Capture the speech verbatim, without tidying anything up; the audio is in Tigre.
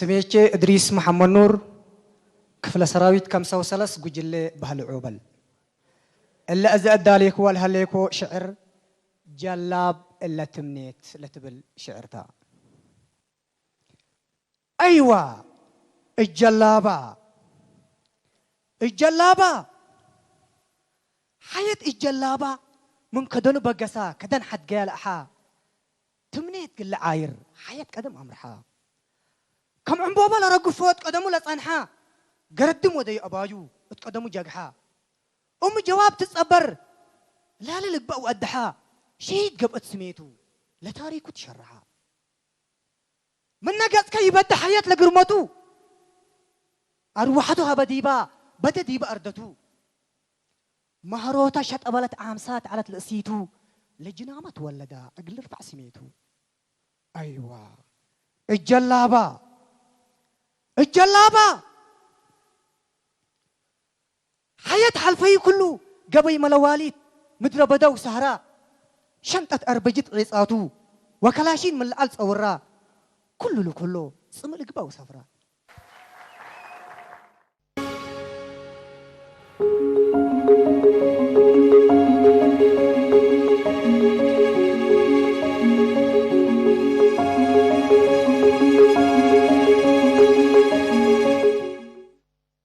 ስሜቼ እድሪስ መሐመድ ኑር፣ ክፍለ ሰራዊት ከምሰው ሰለስ ጉጅሌ ባህል ዖበል። እለ እዘ እዳሌክወ ለሀሌኮ ሽዕር ጀላብ እለ ትምኔት ለትብል ሽዕርታ። አይዋ፣ እጀላባ፣ እጀላባ፣ ሐየት እጀላባ ምን ከደኑ በገሳ፣ ከደን ሐድገያ ለአሓ። ትምኔት ግለ ዓይር ሐየት ቀደም አምርሓ። ከም ዕንቦባ ለረግፎ እት ቀደሙ ለጸንሓ፣ ገረድም ወደዩ አባዩ እት ቀደሙ ጀግሓ። እሙ ጀዋብ ትጸበር ላለ ልግበእ ወአድሓ፣ ሸሂድ ገብአት ስሜቱ ለታሪኩ ትሸርሓ። ምነ ገጽከ ይበደ ሐየት ለግርመቱ፣ አርወሐቱ ሀበ ዲባ በደ ዲበ አርደቱ። መህሮተ ሸጠበለት አምሳት ዐለት ለእሲቱ፣ ለጅናመ ትወለዳ እግል ልርፈዕ ስሜቱ። አይዋ፣ እጀላባ፣ እጀላባ፣ ሐየት ሐልፈዩ ክሉ ገበይ መለዋሊት፣ ምድረ በደው ሰህራ፣ ሸንጠት አርበጅት ዔጻቱ፣ ወከላሺን ምን ለዐል ጸውራ፣ ክሉ ልክሎ ጽምእ ልግበእ ወሰፍራ።